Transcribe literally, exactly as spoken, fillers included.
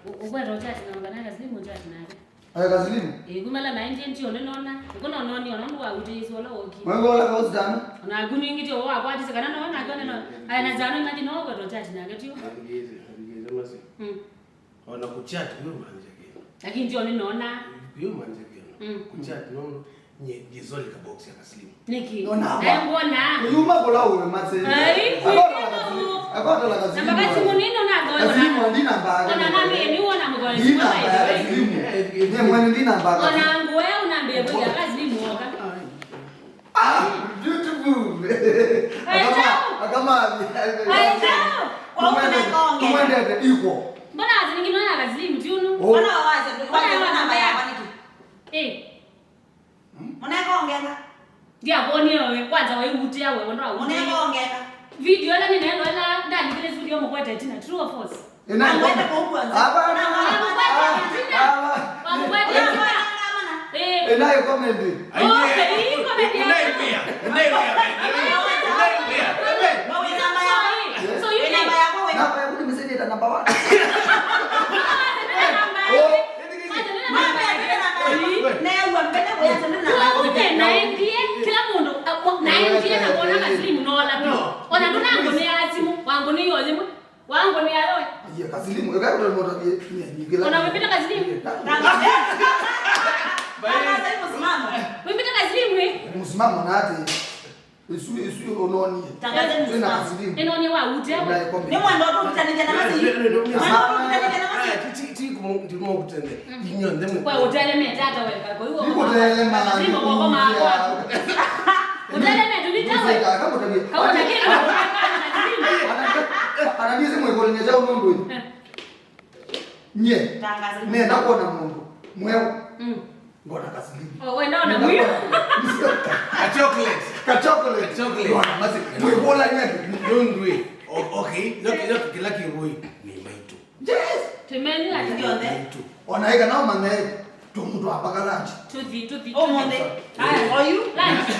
Ũkweta ũchat namba na Kasilimu ũchat nake. Aya Kasilimu. Ĩĩ, kumala maendie ndio nĩnona. Nĩko nononi ona ndu wa utĩiswa ũla woki. Mwengo ũla kausi tano. Ona aku ningĩ tio wakwatisye kana no nake ona no. Aya na zano imagine no ũkweta ũchat nake tio. Abigize, abigize masi. Mm. Ona kuchat ndio manje kĩndũ. Lakini ndio nĩnona. Ndio manje kĩndũ. Mm. Kuchat no. Nye, nye sorry ka box ya Kasilimu. Nĩkĩ? Nona hapa. Naye ngwona. Kũyuma kũla ũwe mase. Ai, akotala Kasilimu. Akotala Kasilimu. Namba Kasilimu nĩ nona ngona. Kasilimu andi namba. Ona namba ni wona mgoni. Ndi namba ya Kasilimu. Nye mwene ndi namba. Ona ngwe unambie kwa Kasilimu oka. Ah, beautiful. Akama, akama. Ai, chao. Kwa tumwende, tumwende iko. Mbona wazi ningi nona Kasilimu tiunu? Oh. Mbona wazi, wazi namba ya kwaniki? Eh. Mũneka ongenga. Ndiakuonie we, kwanza waiutia we, wendo autia. Mũneka ongenga. Video ĩla nĩneelo ĩla ndalikile studio mũkwete tina, true or false? Ĩna angwete ĩkome. Kũu kwanza. Hapana. Wamũkwete tina. Hapana. Wamũkwete tina. Eh. Ĩna ĩkomedi. Okay, hii comedy. Unaimia. Unaimia. Unaimia. Sorry. So you namba yako we. Namba yako nimesaidia number one. Oh. Naendie kĩla mũndũ naendie na kuona Kasilimu nola tu. Ona ndũnangũnĩa simũ, wangũnĩa yo yĩmwe, wangũnĩa yo. Iye Kasilimu, eka kũtwa mota bie, nye, nye, kĩla. Ona wĩmbĩte Kasilimu? Tangaza hii msimamo. Wĩmbĩte Kasilimu, eh? Msimamo na ati. Isu, isu ũnonie. Tangaza hii msimamo. Twĩna Kasilimu. Ĩno nĩ wa ute. Nĩ mwenda ũtũtanĩthya na masi. Mwenda ũtũtanĩthya na masi. Ti, ti, ti, ndimokutende. Inyuĩ nthĩ mwe. Kwa ũteleme tata weka. Kwa hiyo nĩkũtelema. Lazima kwa kwa mako. Ũteleme tu nitawe. Kaona kile. Anabisi mwekole nyeja unondwe. Nye. Tangaza. Nenda kuona mũndũ mweũ. Mm. Ngona Kasilimu. Oh, wenda ona mwiyo. Ka chocolate. Ka chocolate. Ka chocolate. Ngona masi. Mwĩkũla nyake. Ndundwe. O-, okay. Yoki, yoki kĩla kĩvũi. Nĩ maitũ. Yes. Tũmeni ati yonthe. Maitũ. Ona ika nao mane tũmũ twa bakalanji. Tuthi, tuthi. Ũmũnthĩ. Aya, oyu. Lunch.